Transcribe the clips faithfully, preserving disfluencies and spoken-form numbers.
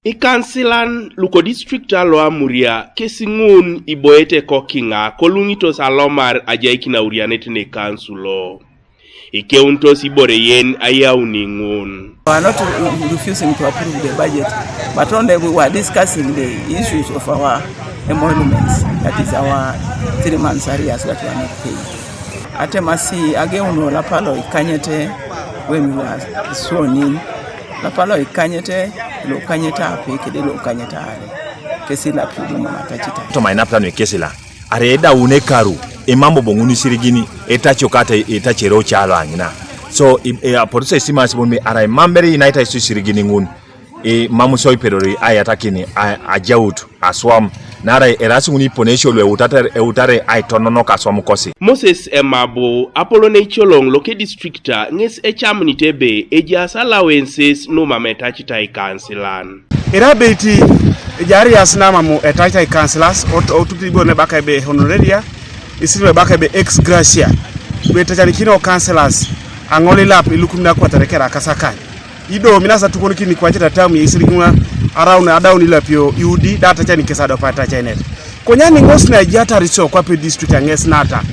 Ikansilan lukodistrikta lo Amuria kesi ŋun iboete kokiŋa koluŋitos alomar ajaikin aurianet ne kansulo. Ikeunitos ibore yen ayauni ŋun. We are not refusing to approve the budget, but only we were discussing the issues of our emoluments, that is our three months arrears that we are not paying. Atemasi ageuno lapalo ikanyete when we were sworn in. Lapalo ikanyete, lo kanyete ape kede lo kanyete are. Kesi la piudu mama tachita. Toma inapta no ikesila. Are edaun ekaru, emambo boŋun isirigin, etacio kata etacere ocalo aŋina. So, i- e- apotu so esimasi bon mi arai mam bere inaita isu isirigin ŋun, i- mam so ipedori aiyatakin a- ajaut aswam, naarai eraas ŋun iponesio lu eutata- eutare aitononok aswam kosi. Moses Emabu, apolon eicoloŋ loke distrikta, ŋes ecamunit ebe ejaas allowances nu mam etacita ikansilan. Era beti ejarias namamu etaita ikansilas, ot- otupit ibore nebaka ebe honoraria, isiri nebaka ebe ex gratia. Betacanikino kansilas aŋol ilap ilukumin akwatare kera kasakany. Ido minasa tukonikin ikwacita tamu isirigiŋa araun adaun ilapio iudi da atacani kes adopa atacainet. Konya niŋos na ejiatar iso kwape district aŋes nata.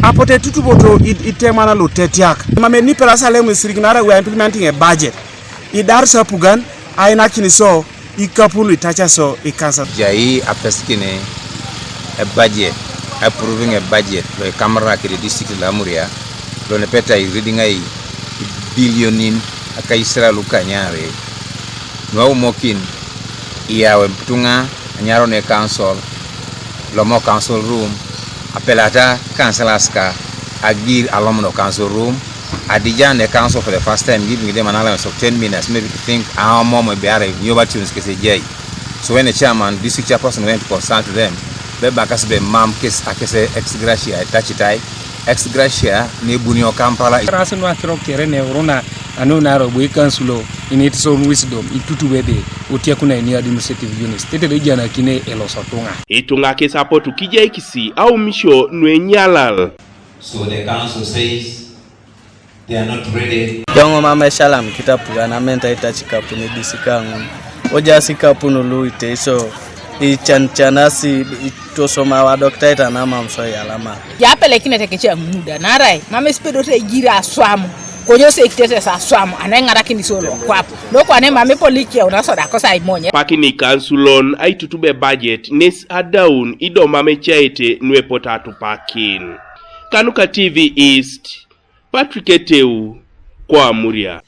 Apote tutuboto id- itemana lutetiak. Mame niperas alemu isirigiŋa ara we are implementing a budget. Idar sapugan ainakin iso ikapun lu itaca so ikansa. Jai apesikini ebajet, approving ebajet lo ikamara kede district lo Amuria, lo nepeta iriding ai ibilionin akaisira lukanyare. Nuaumokin iyau etuŋa anyaro ne council, lomo council room, apelata councillors ka agir alomono council room, Adija ne council for the first time, giving them an allowance of ten minutes, maybe to think how mom be are new opportunities kese jai. So when the chairman, district chairperson went to consult them, be bakas be mam kes akese ex gratia etacitai, ex gratia ne bunio Kampala. Ras nu akiro kere ne uruna anu naro bui kansulo in its own wisdom itutu wede utiakuna ini administrative units. Tete de jana kine elosotunga. Ituŋa kes apotu kijaikisi aumisio nuenyalal. So the council says they are not ready. Yoŋ mam esalam kitapugan amenta itaci kapun idisika ŋun. Ojaas ikapun lu iteiso icancanasi itosoma wadokitaita namam so iyalama. Japelekinete kece ŋun da naarai mam esipedote ejiri aswam. Konye oseikitete aswam ana eŋarakin iso lokwap. Lokwane mam epolikeu nasoda kosa imonye. Pakini kansulon aitutube budget nes adaun ido mam ecaete nuepot atupakin. Kanuka T V East, Patrick Eteu, ko Amuria.